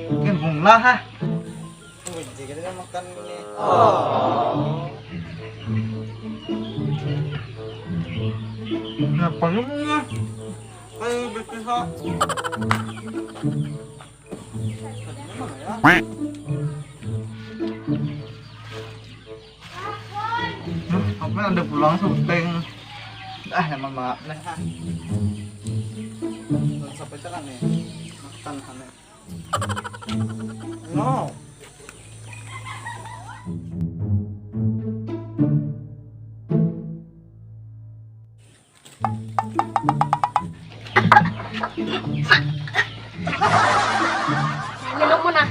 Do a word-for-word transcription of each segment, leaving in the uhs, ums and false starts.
Mungkin bunga ha. Benci kita kan makan ini. Oh. Kenapa lu bunga? Kayak gitu ha. Apa ada pulang syuting? Ah, emang maaf nih ha. Sampai tekan nih. Makan aneh. No. Minum mana?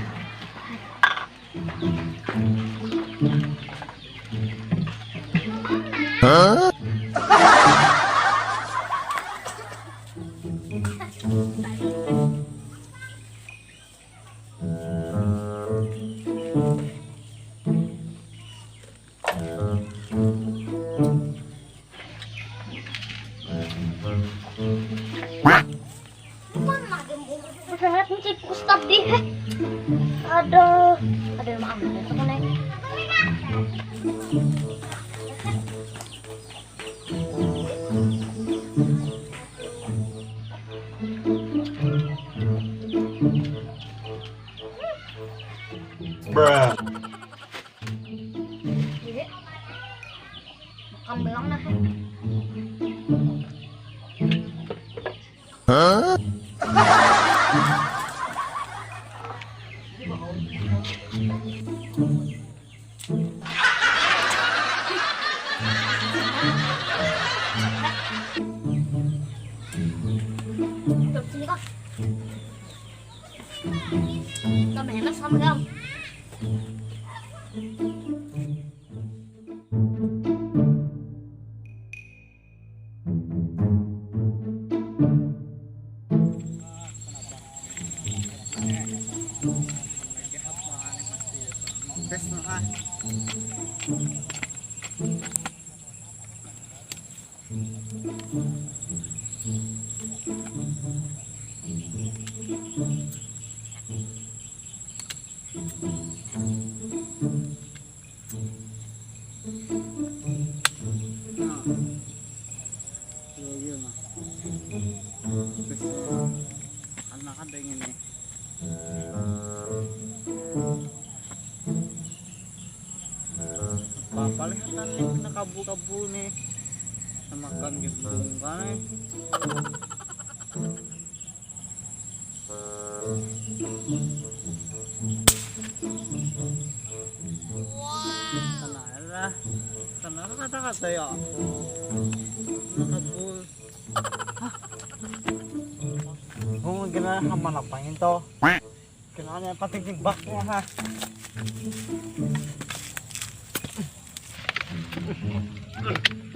Sangat mencip Ustad di. Aduh, ada yang makan. Bruh. Makan belang nah. Hah? Tambah enak sama gam. Tes nah. Nah. Iya, iya, nah. Terus, eh, anak ada yang ini. Apa-apa lihatan nih, kena kabu-kabu nih. Makan gitu kan. Kenal lah. Kenal kata-kata ya. Kena kabu. Hah? Mungkin lah sama lapangin toh. Kenanya pating timbaknya ha.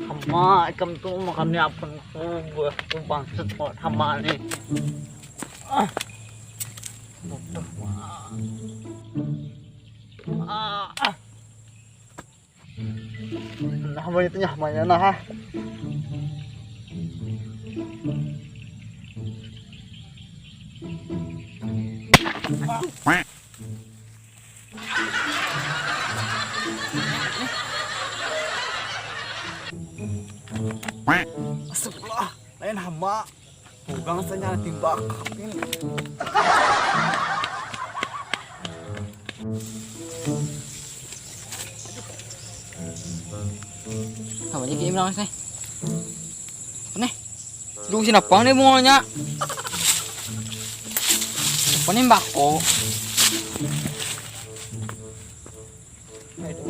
Hama ikam tu makannya apa tu buah tu bangsat banget hama ni. Ah. Bodoh. Ah. Ah. Nah, apa itu nya, mana nah? Astagfirullah, lain hama. Bugang saja timbak. Ini. Nangis nih. Apa nih? Duh, si napang nih bungolnya. Apa nih, mbako? Nah, itu.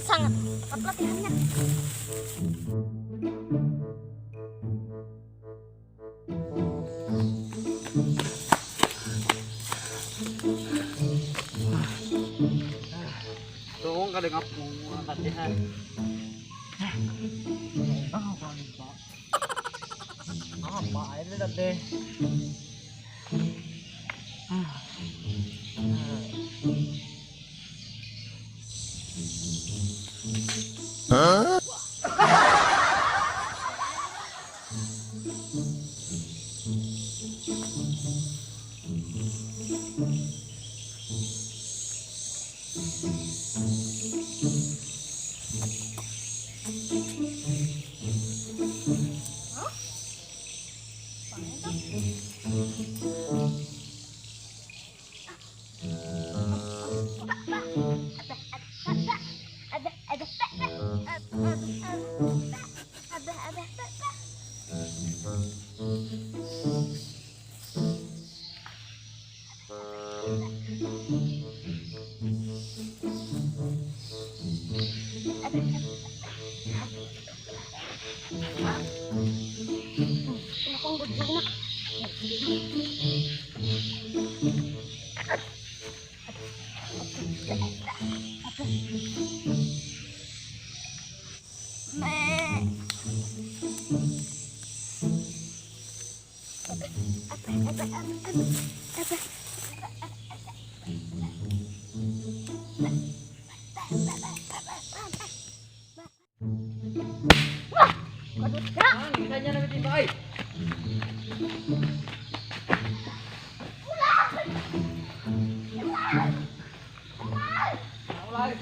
Sangat tepat latihannya. Tuh kada ngapung latihan. Apa ini tadi? Wah, aduh, dah. Nah, ini saja nanti tiba, ai. Nah, ulai.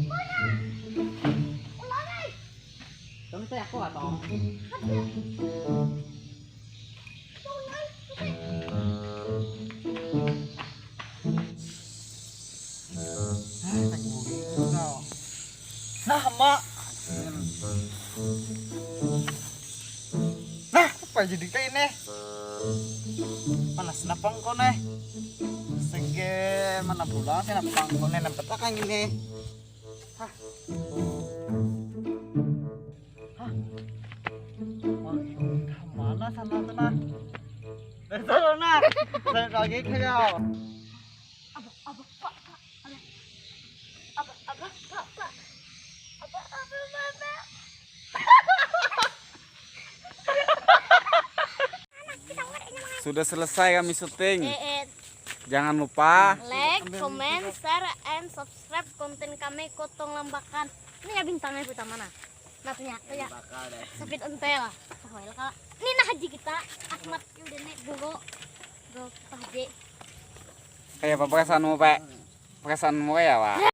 Ulai. Ulai. Kamu saya aku atau? Ada. Nah, Mak. Nah, apa jadi kayak ini? Panas napang kau nih. Sege mana pulang sih napang kau nih, nempet lah kayak gini. Hah. Hah? Wah, mana sana tuh, nah? Dari sana, nah. Saya lagi ke kau. Abah, abah, pak, pak, abah. Abah, abah, pak, pak. Abah, abah, mama. Sudah selesai kami syuting. Eh, eh. Jangan lupa like, comment, share, and subscribe konten kami Kotong Lambakan. Ini ya bintangnya pertama, nah. Nah, ternyata ya. Bakal deh. Sapit entel. Oh, well, Kak. Ini nah haji kita, Ahmad, udah nih, Gogo. Gogo Pak Haji. Kayak apa perasaanmu, Pak? Perasaanmu kayak apa?